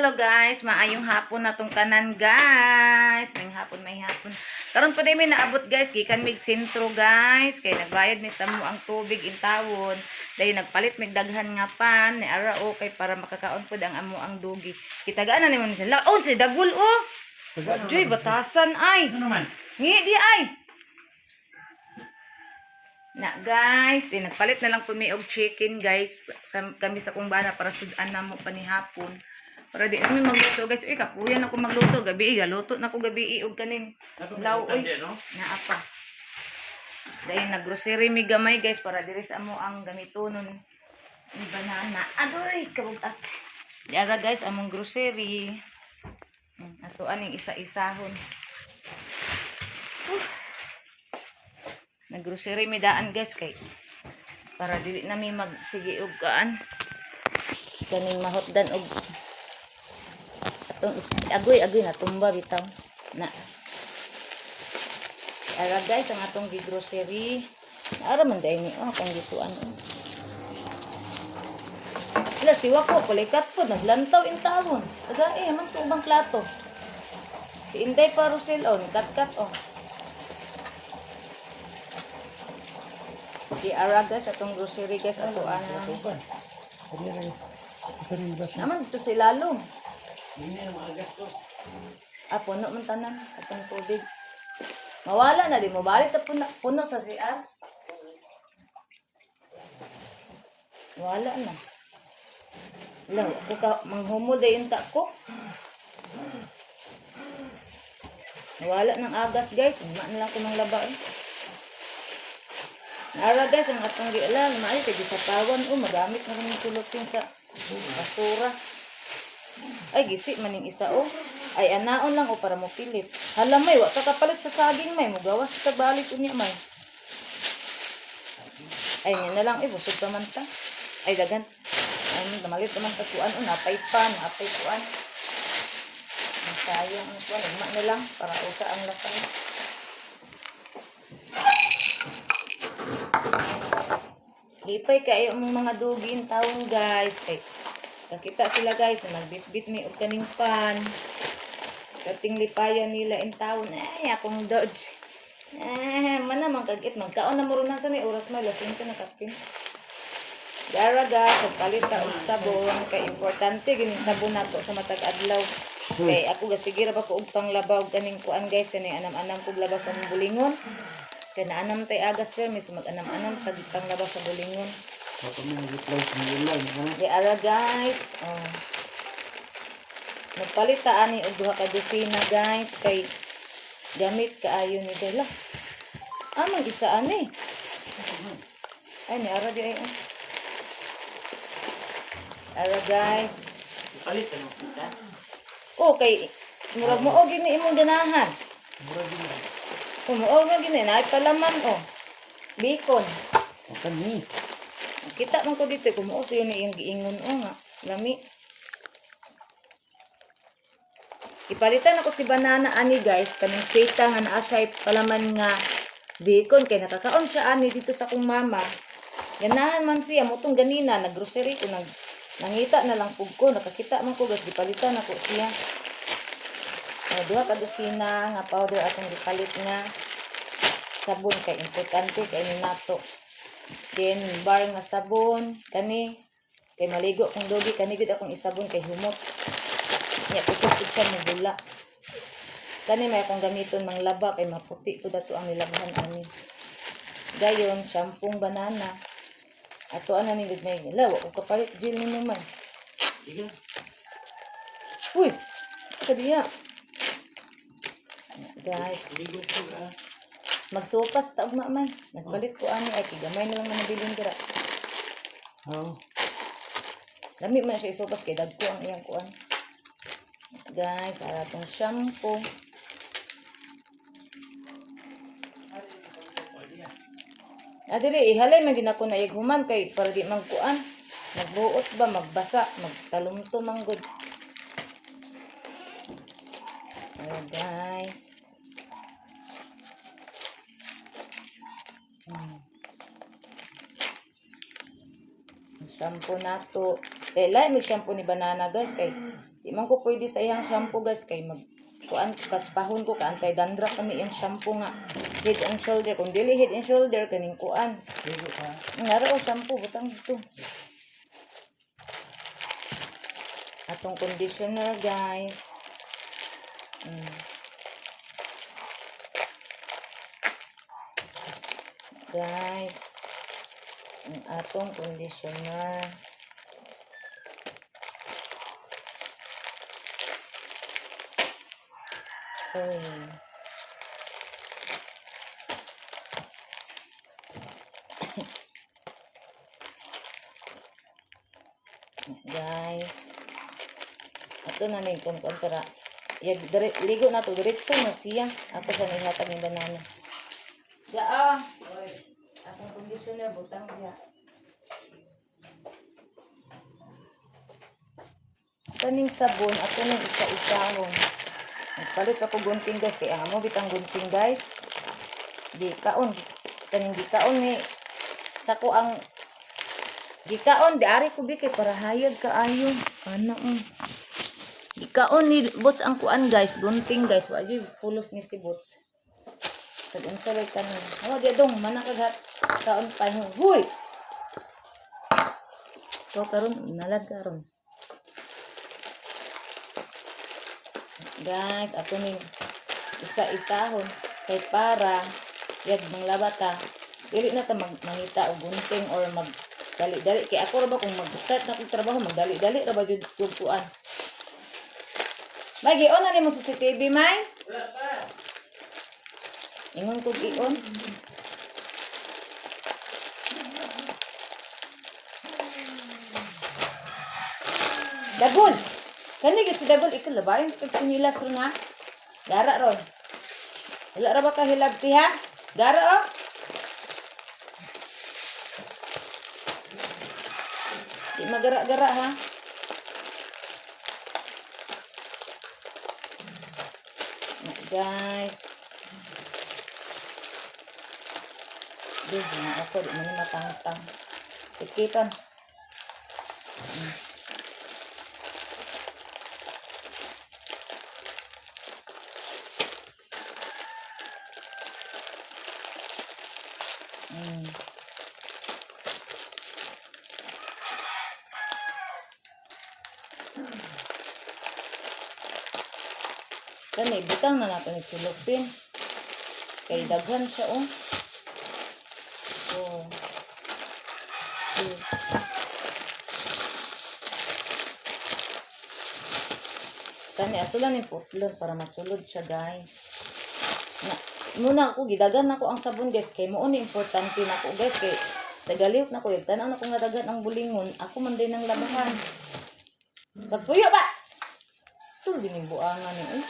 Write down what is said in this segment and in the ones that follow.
Hello guys, maayong hapon na tong tanan, guys. May hapon, may hapon. Karon pa din may naabot, guys, gikan mig sentro, guys. Kay nagbayad mi sa mo ang tubig intawon. Dayon nagpalit mig daghan nga pan ni ara o kay para makakaon pud ang amo ang dugi. Kitagaan na nimo sila. Oh, si dagul oh. Joy, batasan ay. Ano naman? Ngi di ay. Na guys, di nagpalit na lang po mi og chicken, guys. Sa, kami sa kumbana para sudan na mo panihapon. Para di kami magluto, guys. Uy, kapuyan ako magluto gabi, galuto na ko gabi og kaning law oy. No? Naa pa. Dayon naggrocery mi gamay, guys, para diri sa amo ang gamitonon ni banana. Adoy, kabugat. Diara guys, among grocery. Ato aning isa-isahon. Naggrocery mi daan, guys, kay para dili na mi magsige og kaan. Kaning mahotdan og atong agoy agoy na tumba bitaw. Na. Ara guys, ang atong gi-grocery. Ara man dai ni oh, akong gituan. Oh. Ala si Wako, kulikat po, naglantaw in tawon. Taga eh, man to ubang plato. Si Inday pa Rosel oh, kat-kat oh. Di ara guys, atong grocery guys, ato ana. Naman dito sa ilalom. Hindi na maagas to. Ah, puno man tanan atong tubig. Mawala na di mo balik ta puno, puno sa CR. Wala na. Law, ako ka manghumol dayon ta ko. Nawala ng agas, guys. Uma na lang ko mang laba. Eh. Naara guys, ang atong giala, maayo kay gisapawan o magamit na rin yung sulopin sa basura. Ay, gisi maning isa o. Ay, anaon lang o para mo pilit. Hala may, wa ta kapalit sa saging may. Mugawas ta balik unya may. Ay, nga na lang. Ay, busog pa man ta. Ay, dagan. Ay, namalit naman ta kuan. O, napay pa, napay kuan. Ang sayang ang kuan. Ugma na lang para usa ang lakay. Hipay kayo ang mga dugin taong, guys. Kay kakita sila, guys, magbitbit mi og kaning pan. Kating lipayan nila in taon. Ay, akong dodge. Eh, man naman kagit. Magkaon na mo sa ni oras may lasing ka na kapin. Dara guys, pagpalit ta og sabon kay importante gining sabon nato sa matag adlaw. Kay ako gasige ra ba ko og panglabaw kaning kuan, guys, kani anam-anam kog labas sa among bulingon. Kay naanam tay agas permi so mag-anam-anam tag panglabas sa bulingon. Ako mo nag-reply sa online, ha? Di ara guys. Oh. Nagpalit ta ani og duha ka dosena, guys, kay gamit kaayo ni Gala. Amang isa ani. Ay ni ara di ay. Oh. Ara guys. Palit ano kita? Oh, kay murag mo og gini imong ganahan. Mura din na. Oh, mo og gini naay palaman oh. Bacon. Ang ni. Kita man ko dito kung mao sayo ni iyang giingon o nga. Lami. Ipalitan ako si banana ani, guys, kaning feta nga naa siya palaman nga bacon kay nakakaon siya ani dito sa akong mama. Ganahan man siya motong ganina naggrocery ko nag nangita na lang pug ko, nakakita man ko, guys, gipalitan ako siya. Duha ka dosina nga powder atong gipalit nga sabon kay importante kay ni nato. Then bar nga sabon kani kay maligo kong dogi kani gid akong isabon kay humot. Nya kusog pud siya mobula. Kani may akong gamiton manglaba kay maputi pud ato ang nilabhan ani. Dayon shampoo banana. Ato ana ni gud may lawa ko kapalit gel nimo man. Sige. Uy, kadiya. Guys, Ligo ko ah. magsopas ta ugma may. Nagpalit ko ani ay kay gamay na lang na nabilin dira. Oo. Lami man siya isupas kay dagko ang iyang kuan. Guys, ara tong shampoo. Ah, dili ihalay man gid nako na ighuman kay para di man kuan. Magbuot ba magbasa, magtalumto man gud. Ayan, guys. Ang shampoo nato. Kay lahi mag shampoo ni banana, guys, kay Di man ko pwede sa iyang shampoo, guys, kay mag kuan kaspahon ko ka anti dandruff ani iyang shampoo nga Head and Shoulder. Kung dili Head and Shoulder, kaning kuan. Ligo ka. Nara o shampoo butang dito. Atong conditioner, guys. Guys, ang atong conditioner. Sorry. Guys. Ato na ning kon kon para ya dire, ligo na to diretso na siya. Ako sa nihatag ni banana. Ya ah. Atong conditioner butang diha. Kaning sabon ato ning isa-isahon. Nagpalit ako gunting, guys, kay ang amo bitang gunting, guys. Di kaon kaning gikaon ni sa ko ang gikaon di ari ko bi kay para hayag kaayo. Ana oh. Gikaon ni Bots ang kuan, guys, gunting, guys. Wa jud pulos ni si Bots. Sa unsa lay kanon. Oh, di dong manakagat saon pa. Huy. To karon nalag karon. Guys, ato ning isa-isahon kay para yag manglaba ta. Dili na ta mangita og gunting or mag dali-dali kay ako ra ba kung mag-start na kog trabaho magdali-dali ra ba jud kog kuan. May gion na nimo CCTV, May? Wala pa. Ingon kog ion. Dagol. Kani gyud si Dagol ikaw labayon kag sinilas ron ha. Gara ron. Wala ra ba ka hilabti ha? Gara oh. Di magara-gara ha. Na, guys. Di, na ako, di man ni matangtang. Tikitan. Kani, butang na natin yung silupin. Kay daghan siya, oh. Oh. Two. Kani, ato lang yung putlon para masulod siya, guys. Na, muna ako, gidagan nako ang sabon, guys. Kay mo ni importante nako, guys. Kay tagalihok na ko, tanaw na ko nga daghan ang bulingon. Ako man din ang labahan. Pagpuyo ba? Stool bining buangan ni, eh.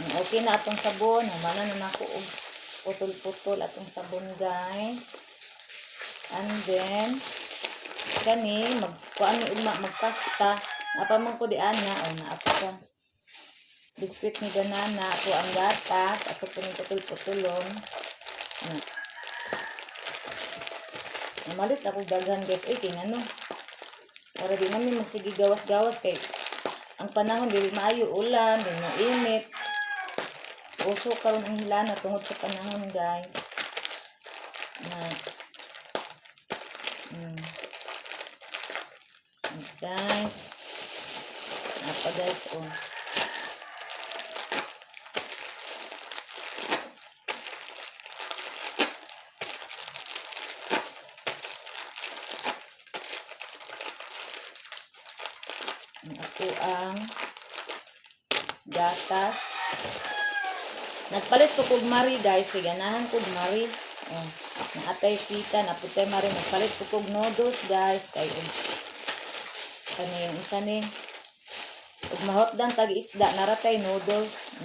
Okay na atong sabon. Humana na nako og putol-putol atong sabon, guys. And then kani mag kuan ni ugma magpasta. Napa man ko di ana o naapa ka. Biskwit ni banana ako ang gatas ato po ning putol-putulon. Na. Namalit ako daghan, guys. Uy, kay ngano. Para di namin magsige gawas-gawas kay ang panahon dili maayo ulan, di mainit. Uso karon ang hilana tungod sa panahon, guys. Na. Guys. Apa, guys, oh. Ang ako ang gatas. Nagpalit ko kog Mari, guys, kay ganahan kog Mari. Oh, naatay kita, naputay Mari, nagpalit ko kog noodles, guys, kay og kani yung isa ni ug mahotdan tag isda naratay noodles.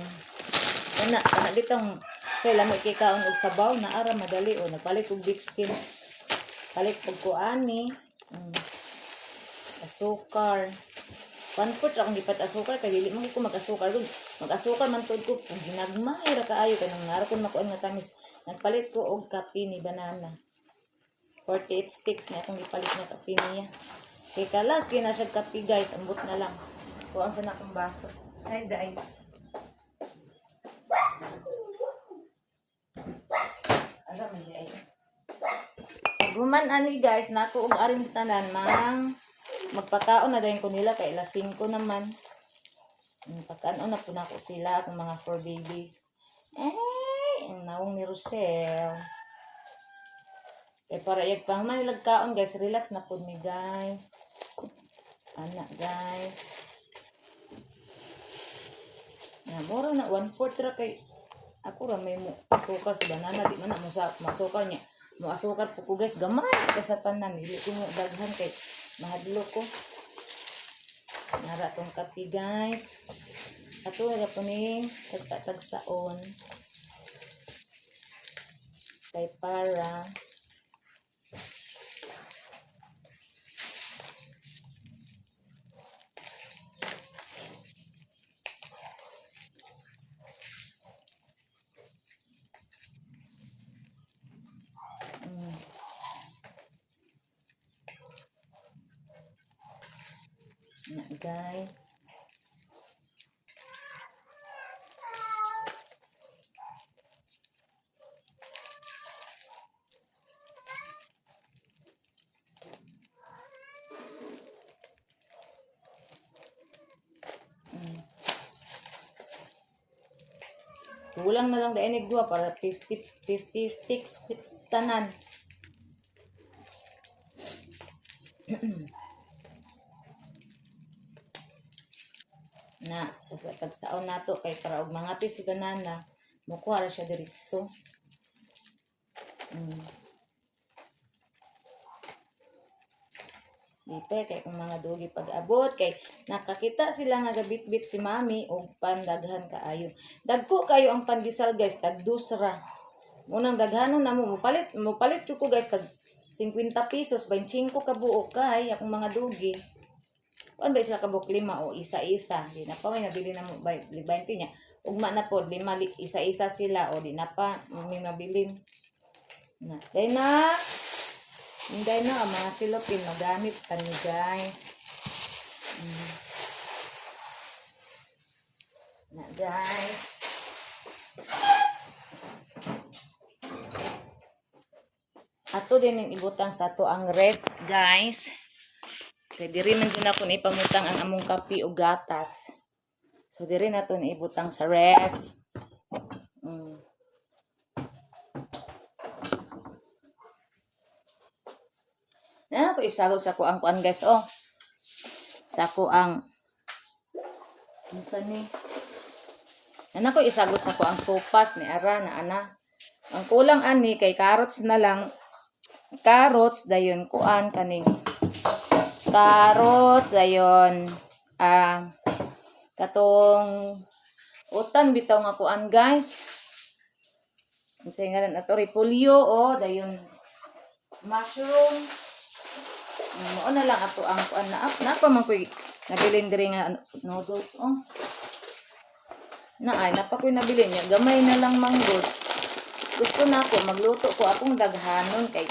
Kana kana bitong say lami kay kaon og sabaw naara madali o nagpalit og big skin. Palit og kuani. Asukar. 1/4 akong gipat asukar kay dili man ko mag-asukar gud. Mag-asukar man tuod ko kung ginagmay ra kaayo kay nang nara kon makuan nga tamis. Nagpalit ko og kape ni banana. 48 sticks na akong gipalit nga kape niya. Kay kalas kay na siya kape, guys, ambot na lang. Kuang sa nakong baso. Ay, day. Ara man di ay. Guman ani guys, nako og aring tanan mang magpakaon na dayon ko nila kay alas 5 naman. Pagkaon na po nako sila akong mga four babies. Eh, ang nawong ni Rochelle. Eh, para iyag pang manilagkaon guys, relax na po mi guys. Ana guys. Na mura na 1/4 ra kay ako ra may mo asukar sa banana, di man na mo sa masukar niya. Mo asukar po ko guys, gamay kay sa tanan, dili ko mo daghan kay mahadlo ko. Nara tong kape guys. Ato ra po ning tagsa-tagsaon. Kay para na guys. Kulang na lang dahil nagduha para 50, 56 tanan. Na, kasi tagsaon nato kay para og mga si banana, mukuha ra siya diretso. Dito kay kung mga dugi pag-abot kay nakakita sila nga gabitbit si mami og pandaghan kaayo. Dagko kayo ang pandesal guys, tag dus ra. Unang daghanon na mo mopalit mopalit jud ko guys tag 50 pesos, 25 ka buok kay akong mga dugi. Kuan ba isa ka buok lima o isa-isa, di na pa may nabili na mo 20 niya. Ugma na pod lima isa-isa sila o di na pa may mabilin. Na, day na. Hindi na, ang mga silopin, magamit pa ni guys. Na guys. Ato din yung ibutang sa ato ang red, guys. Kay diri man din ako ni ipamutang ang among kape o gatas. So diri na to ni ibutang sa ref. Na ako isalo sa ko ang kuan guys oh. Sa ko ang unsa ni? Ana ko isago sa ko ang sopas ni ara na ana. Ang kulang ani kay carrots na lang. Carrots dayon kuan kaning carrots dayon katong utan bitaw nga kuan guys. Unsay ngalan ato, repolyo oh, dayon mushroom. Mao na lang ato ang kuan na na pa man koy nabilin diri nga noodles oh. Na ay napa koy nabilin niya, gamay na lang manggod. Gusto na ako magluto ko akong daghanon kay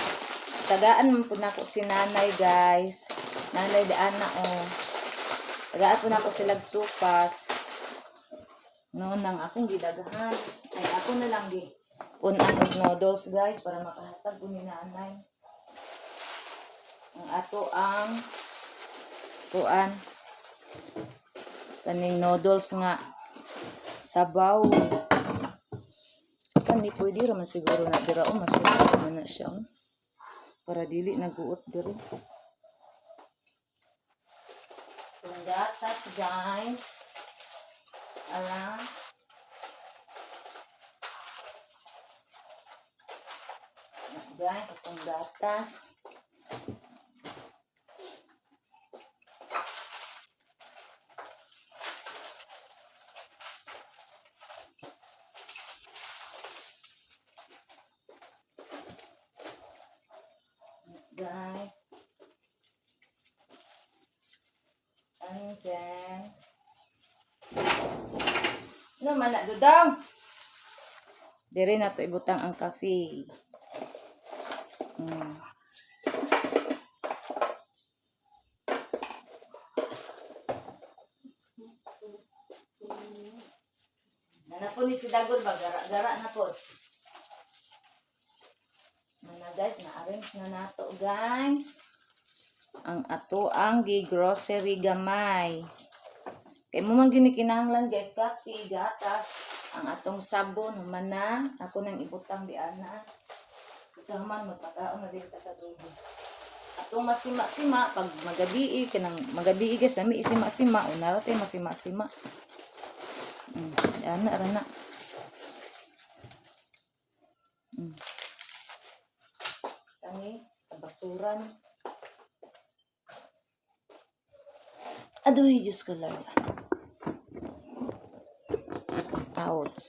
tagaan man pud nako si nanay guys. Nanay daan na oh. Tagaan po nako sila supas. No nang akong gidaghan. Ay ako na lang gi punan og noodles guys para makahatag ko ni nanay. Ang ato ang kuan kaning noodles nga sabaw. Kani pwede ra man siguro na dira o masuko man na siya oh. Para dili naguot diri. Itong gatas guys. Ara. Guys, itong gatas. Guys. And then, no, mana dudang. Dire na to ibutang ang cafe. si Dagol ba gara-gara na po. Mana guys, na-arrange na nato guys. Ang ato ang gi-grocery gamay. Kay mo man gini kinahanglan guys, kape, gatas, ang atong sabon human na ako nang ibutang di ana. Ito human magpakaon na din ta sa dugo. Atong masima-sima pag magabi kanang magabi guys nami isima-sima una ra tay masima-sima. Ana ra na. Tangi sa basuran. Aduy, Diyos ko, Lord. Ouch.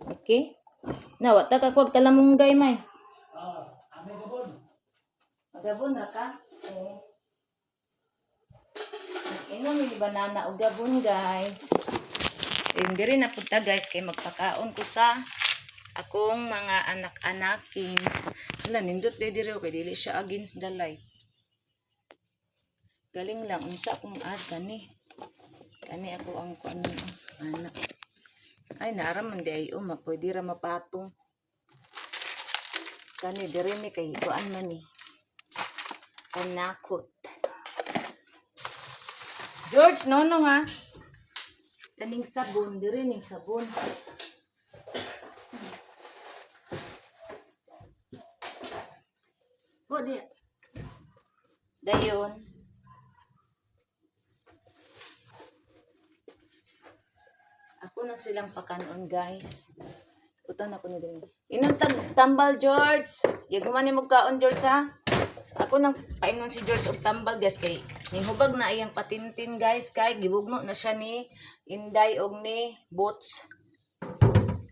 Okay? Na, wata ka kwag kalamunggay, may. Ah, ame gabon. Magabon ra ka? Eh. Inom ni banana o gabon, guys. Hindi rin napunta, guys, kay magpakaon ko sa akong mga anak-anakins. Wala, nindot di diri kay dili siya against the light. Galing lang unsa akong ad kani. Kani ako ang kuan anak. Ay naara man di ay uma pwede ra mapatong. Kani diri mi kay kuan man ni. Panakot. George, no no ha. Kaning sabon, diri ning sabon. O, di. Dayon. Ako na silang pakanon, guys. Putan ako ni diri. Inang tambal, George. Yaguman ni mo kaon, George, ha? Ako nang paimnon si George og tambal, guys, kay nihubag na iyang patintin, guys, kay gibugno na siya ni Inday og ni Boots.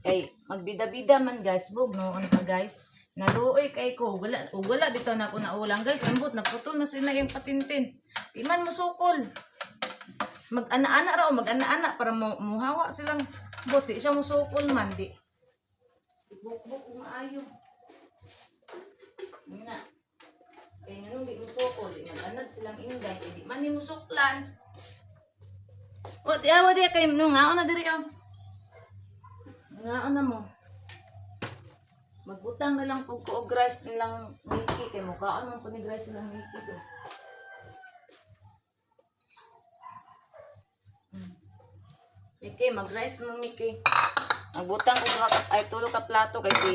Kay magbida-bida man guys, bugno ano pa guys. Naluoy kay ko, wala ug wala bitaw na ako naulang guys. Ambot nagputol na sila yung patintin. Di man musukol. Mag-ana-ana ra o mag-ana-ana para mo muhawa silang bot si siya musukol man di. Bukbuk ug maayo. Na. Kay nganong di musukol, di mag-anad silang inday, kay di man ni musuklan. O, di awa di kay no ngaon na diri oh. Ngaon na mo. Magbutang na lang pug ko og rice nilang Mickey kay mukaon man po ni rice nilang Mickey ko. Mickey, mag-rice mo Mickey. Magbutang og duha ka ay tulo ka plato kay si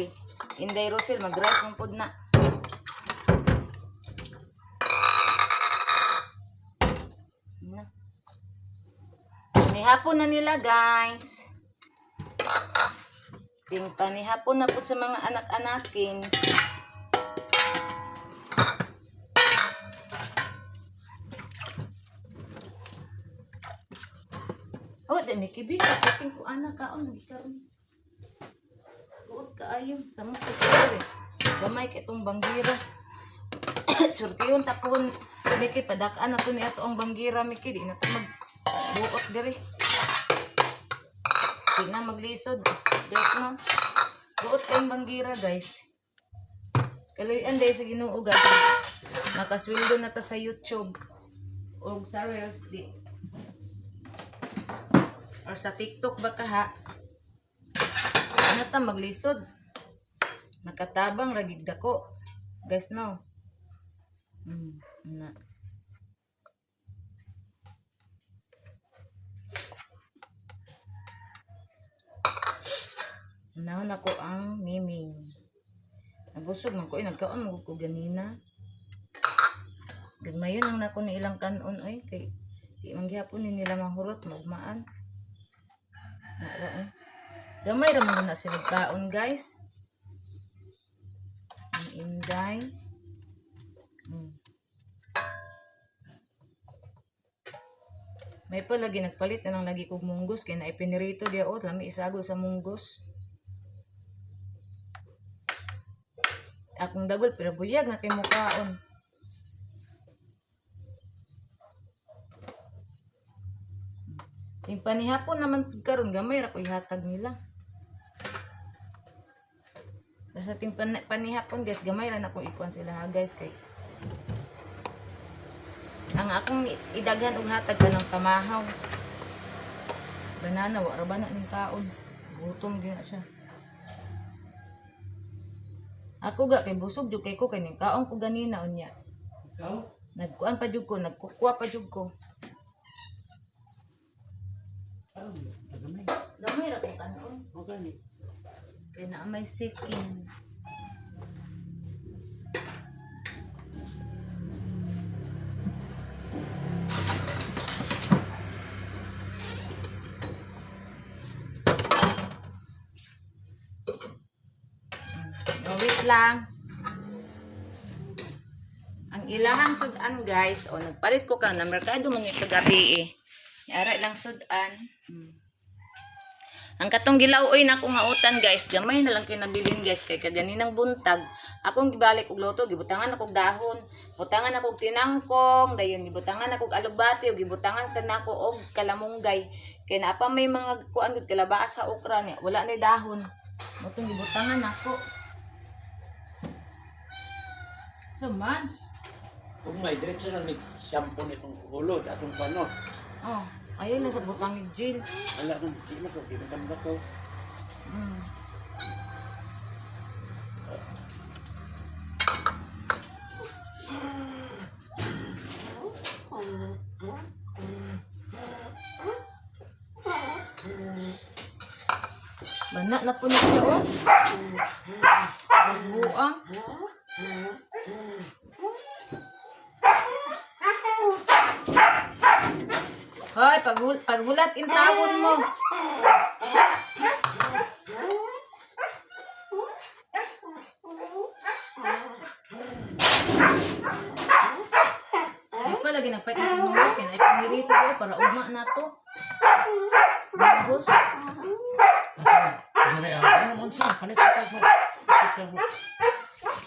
Inday Rosel mag-rice man pud na. Na. Nihapon na nila, guys. Ting panihapon na po sa mga anak-anakin. Oh, di may kibi ka. Ting ko anak kaon lagi karon. Buot kaayo sa mga kay Gamay kay itong banggira. Surtiyon tapon Miki padak-an na to ni ato ang banggira Miki di na ta mag buot diri. Di na maglisod. Guys, no? Buot kayong banggira, guys. Kaluyan dahil sa Ginoo, guys. Nakasweldo na ta sa YouTube. O sa Reels, di. Or sa TikTok ba ka, ha? Di na ta maglisod. Nakatabang ragig dako. Guys, no? Na. Naon ako ang miming. Nabusog man ko, eh, nagkaon man ko ganina. Gagmayon ang nako ni ilang kanon oy kay di man gihapon ni nila mahurot maugmaan. Nara oy. Gamay ra man na sila kaon guys. Ang inday. May pa lagi nagpalit na lang lagi kog munggos kay naipinirito diya o lami isagol sa munggos. Akong dagol pero buyag na kay mukaon. Ting panihapon naman pud karon gamay ra ko ihatag nila. Basta ting panihapon guys gamay ra na ko ikuan sila ha guys kay ang akong idaghan og hatag kanang pamahaw. Banana wa ra ba na ning kaon. Gutom gyud na siya. Ako ga kay busog jud kay ko kay ning kaon ko ganina unya. Ikaw? Nagkuan pa jud ko, nagkukuha pa jud ko. Kaon, tagamay. Gamay ra kong kanon. O gani. Kay naa may sikin. Oh, wait lang. Ang ilahang sudan guys, o nagpalit ko ka na merkado man may kagabi eh. Ara lang sudan. Ang katong gilaw oy nako nga utan guys, gamay na lang kay nabilin guys kay kaganinang buntag. Akong gibalik og loto, gibutangan ako og dahon, butangan ako og tinangkong, dayon gibutangan ako og alugbati, ug gibutangan sa nako og kalamunggay. Kay naa pa may mga kuan gud kalabasa sa okra niya, wala ni dahon. Motong gibutangan nako. So man, Kung may diretso na ni shampoo nitong ulo, atong pano. oh, ayaw lang sa butang ni Jill. Wala nung di mo ko, di mo tambak ko. Bana na po na siya, oh. Buang. Hoy, paghulat intawon mo. Di pa lagi nagpait na kung kaya na ipangirito ko para ugma na to. Mungos. Ano na yan? Ano unsa? Palit ka mo. Palit ka mo.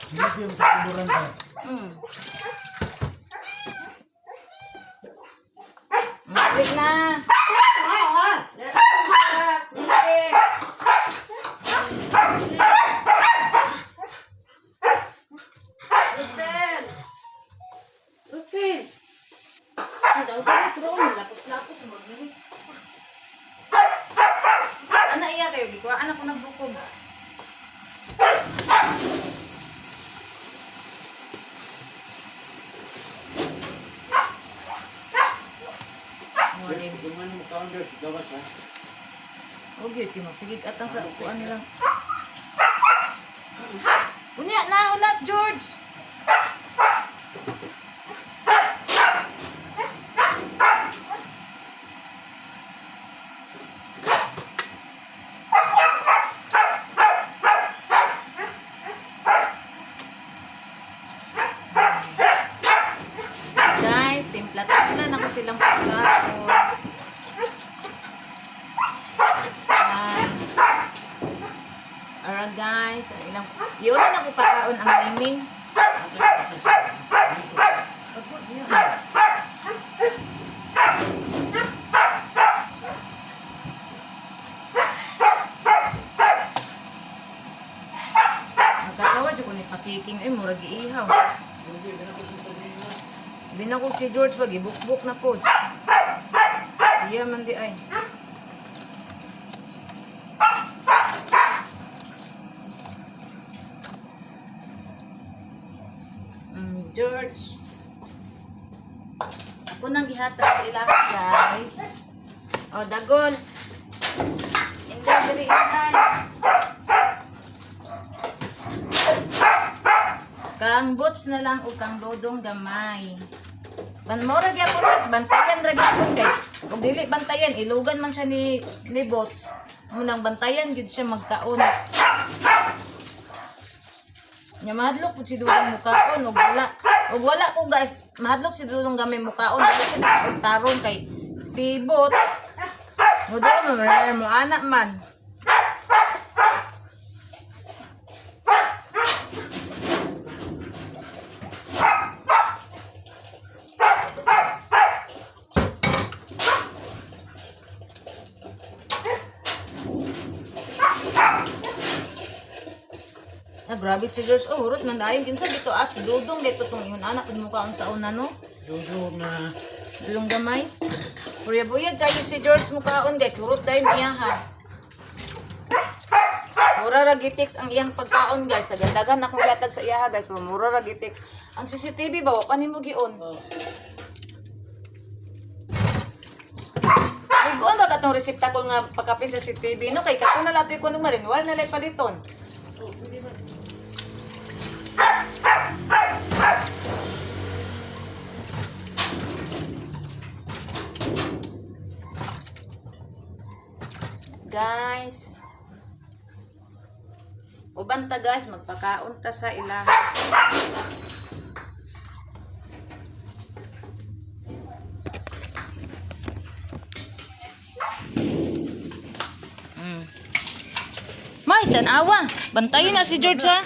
Hindi yung kumuran ka. Balik na. Russell! Russell! Ay, daw ba na lapos-lapos magnili. Ana iya kayo gikuha anak ko nagbukob. Morning. Kung ano mo counter, gawas ha. Okay, kay masigig atang sa upuan nila. Unya na ulat George. Guys, timpla-timpla na ko silang pagkaon. Ayan. Alright guys, ang ilang yun na ako pakaon ang naming. Nagkatawa jud ko ni pakiking ay murag giihaw. Binako si George pag ibukbuk na po. Siya man di ay. George. Ako nang gihatag sa ilaha, guys. O, dagol. Inday, diri, inday. Kang bots na lang o kang dodong gamay. Ban mo ra gyapon guys, bantayan ra gyapon guys. Ug dili bantayan, ilugan man siya ni bots. Munang bantayan gyud siya magkaon. Nya mahadlok pud si Dudong mukaon ug wala. Ug wala ko guys, mahadlok si Dudong gamay mukaon dili siya nakaon taron kay si Bots. Mo doon mo mo anak man. Ah, grabe si George. Oh, hurot man dayon kinsa dito as si Dudong dito tong ingon anak pud mukaon sa una no. Dudo na. Dudong gamay. Purya buyag kayo si George mukaon guys. Hurot dayon iya ha. Mura ra gitext ang iyang pagkaon, guys. Sa gandagan akong gihatag sa iyaha, guys. Mura ra gitext. Ang CCTV ba wa pa nimo gion. Ligoon ba katong receptacle nga pagkapin sa CCTV no kay kato na lato ko nung marin wala na lay paliton. Guys, uban ta guys, magpakaon ta sa ilaha. May, tanawa. Bantayin na si George ha.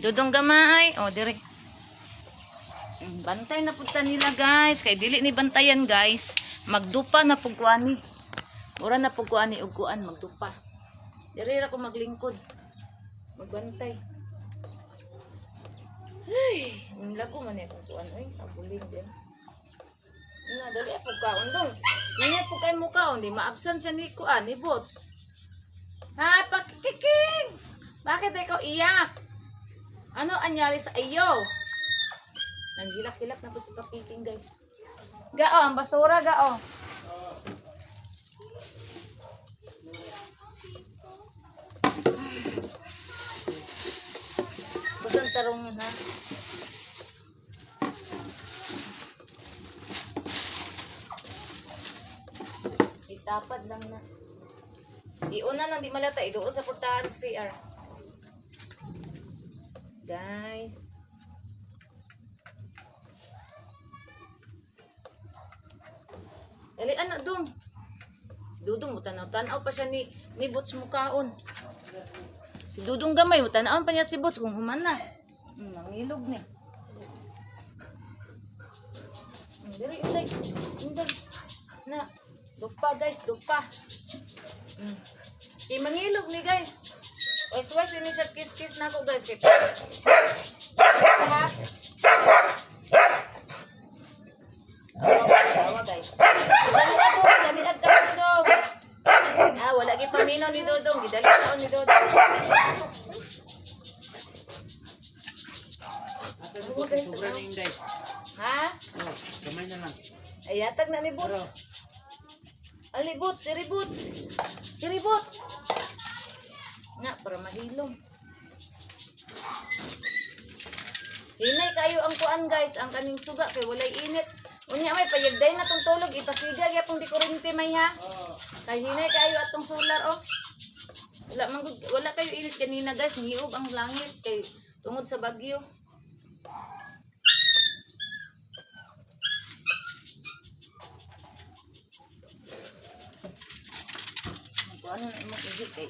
Dudong gamay. O, dire. Bantay na punta nila guys. Kay dili ni bantayan guys. Magdupa na pugkuani. Ura na pugkuani og kuan magdupa. Dire ra ko maglingkod. Magbantay. Ay, lago man eh kung kuan oy, abuling din. Nga dali po kaon dong. Ingat po kay mukaon di maabsan siya ni kuan ni Bots. Ha, pakikiking. Bakit ikaw iyak? Ano anyari sa iyo? Nanghilak-hilak na po si pakiking guys. Gao, ang basura gao. Busan tarong ha. Itapad lang na. Iuna nang di malata, iduo sa portahan CR. Guys. Dali anak dong. Dudong mo tanaw tanaw pa siya ni Boots mukaon. Si Dudong gamay mo tanaw pa niya si Boots kung human na. Mangilog ni. Dili inday. Inday. Na. Dupa guys, dupa. Kay mangilog ni guys. Wes wes ini siya kiss-kiss na ako guys. Kay ha? Awa, awa, guys. Dali ako, dali ang dog. Ah, wala gi paminaw ni Dodong, gidali taon ni Dodong. Ate, guys, sobra na inday. Ha? Oh, gamay na lang. Ay, yatag na ni Boots. Ali, Boots, diri Boots. Diri Boots. Na, para mahilom. Hinay kayo ang kuan guys, ang kaning suga kay walay init. Unya may payagday na tong tulog, ipasiga gyapon di kuryente may ha. Kay hinay kayo atong solar oh. Wala man wala kayo init kanina guys, niub ang langit kay tungod sa bagyo. Kuan na imong ihi kay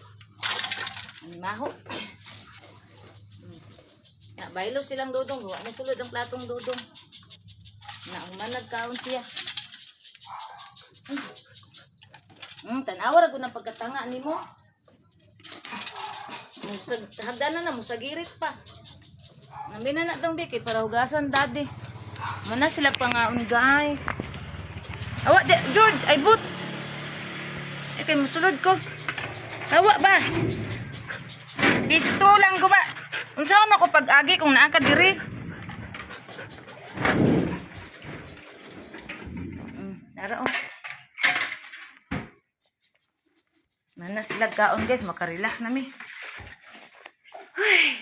ang maho. Na baylo silang dodong, wa na sulod ang platong dodong. Na human nagkaon siya. Tanawa ra gud ang pagkatanga nimo. Musag hagdanan na musagirit pa. Nambina na tong biki para hugasan daddy. Muna sila pangaon guys. Awa di, George ay boots. Eh, kay musulod ko. Awa ba? Pisto lang ko ba? Unsaon ako pag-agi kung naa ka diri? Nara oh. Mana sila kaon guys, makarelax na mi. Ay,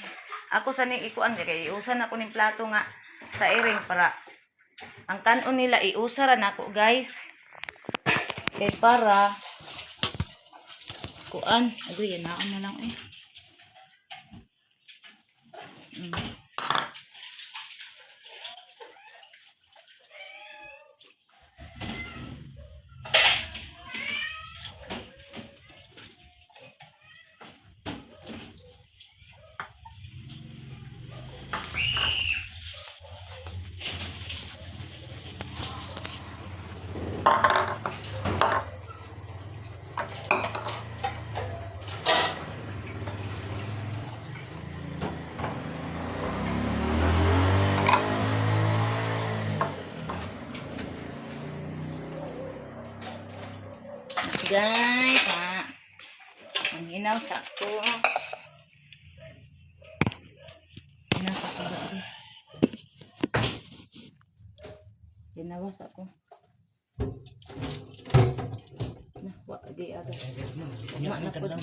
ako sa ning ikuan kay iusan ako ning plato nga sa iring para ang kanon nila iusa ra nako guys. Kay para kuan, agoy yanaon na lang eh. guys. Ha. Manghinaw sa ako. Hinaw sa ako gabi. Ginawas ako. Na, wa di aga. Ugma na pud.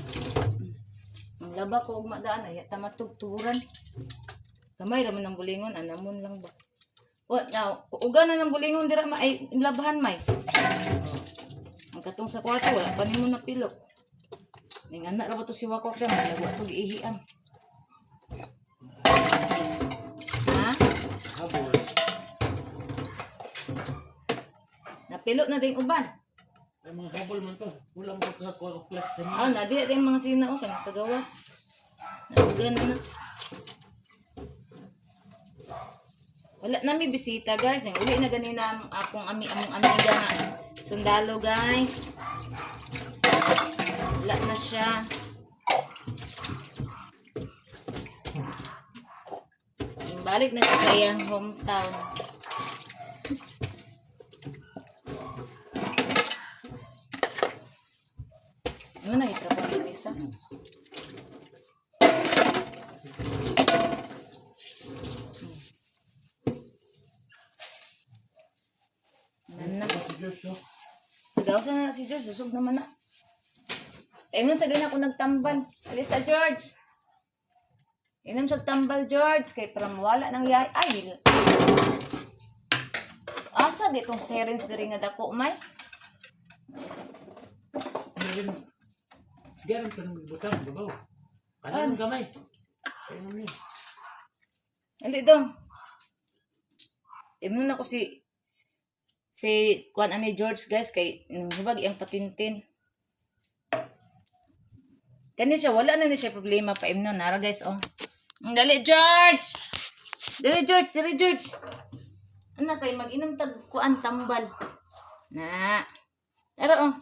Ang laba ko ugma daan ay tamatug tuburan. Gamay ra man ang bulingon, anamon lang ba. Wa now, uga na ng bulingon dira ma ay labahan may. Ang katong sa kwarto wala pa nimo napilo. Ning anak ra ba to si Wakwak ra malagwa to giihian. Ha? Habol. Napilo na ding uban. Ay, mga habol man to. Wala mo ka kuha og class sa Ah, na di din mga sina oh kay sa gawas. Nauga na na. Wala na mi bisita guys. Nang uli na ganina ang akong ami among amiga na sundalo guys. Wala na siya. Balik na siya sa iyang hometown. Ano na itrabaho ng isa? Nan na. Si George, no? Gawas na na si George. Busog naman na. Ayun sa ganyan ako nagtambal. Alis sa George. Inom sa tambal, George. Kay para mawala ng yay. Ay! Asa di itong serens diri nga dako, may? Meron. Diyan ang tanong butang, babaw. Kanon gamay. Ayun niyo. Hindi dong. Inom na ko si si kuan ani George guys kay nang hubag iyang patintin. Kani siya wala na ni siya problema pa imno nara guys oh. Ang dali George. Dali George, dali George. Ana kay mag-inom tag kuan tambal. Na. Tara oh.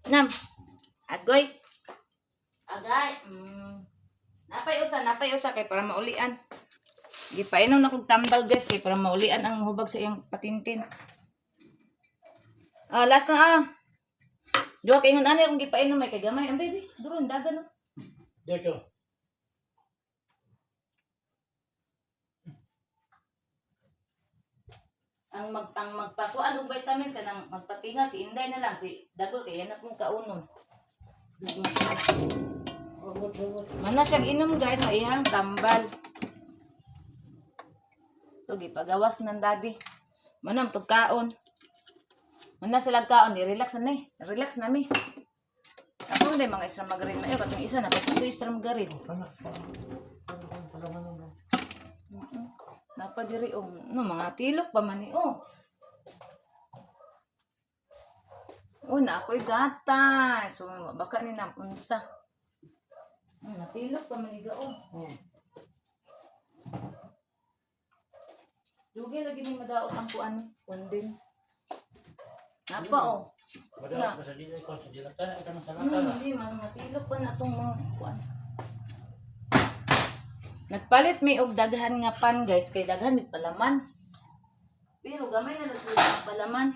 Nam. Agoy. Agay. Napay usa kay para maulian. Gipainom na kog tambal guys kay para maulian ang hubag sa iyang patintin. Ah, last na ah. Duha kay ingon ani akong gipainom may kay gamay ang baby. Duron dagan no. George, oh. Ang mag ang magpakuan og vitamins kanang magpatinga si Inday na lang si Dagol kay yan na pong kaunon. Mana siya inom guys sa iyang tambal. To gipagawas ng daddy. Manam tug kaon. Mana sila kaon, di relax na ni. Relax na mi. Ako na mga isra magarin na katong isa na pagkato isra magarin. Panak, panak. Panak, panak. Napadiri oh, no mga tilok pa man ni oh. Oh, na ako'y gatas. So, baka ni na unsa. Oh, natilok pa man ni oh. Oh. Dugay lagi ni madaot ang kuan condense. Napa oh. Wala ka sa dila ko sa dila ka ka sa Ano, hindi man matilok pa na itong mga kuan. Nagpalit may og daghan nga pan guys kay daghan mig palaman. Pero gamay na nagsulod ang palaman.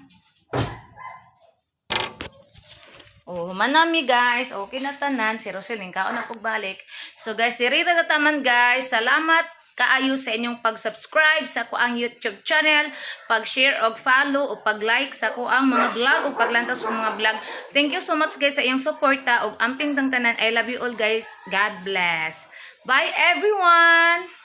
Oh, manami guys. Okay na tanan. Si Roselyn, kaon na pagbalik. So guys, si Rira Tataman guys. Salamat kaayo sa inyong pag-subscribe sa kuang YouTube channel, pag-share og follow o pag-like sa kuang mga vlog o paglantaw sa mga vlog. Thank you so much guys sa inyong suporta og amping tang tanan. I love you all guys. God bless. Bye everyone.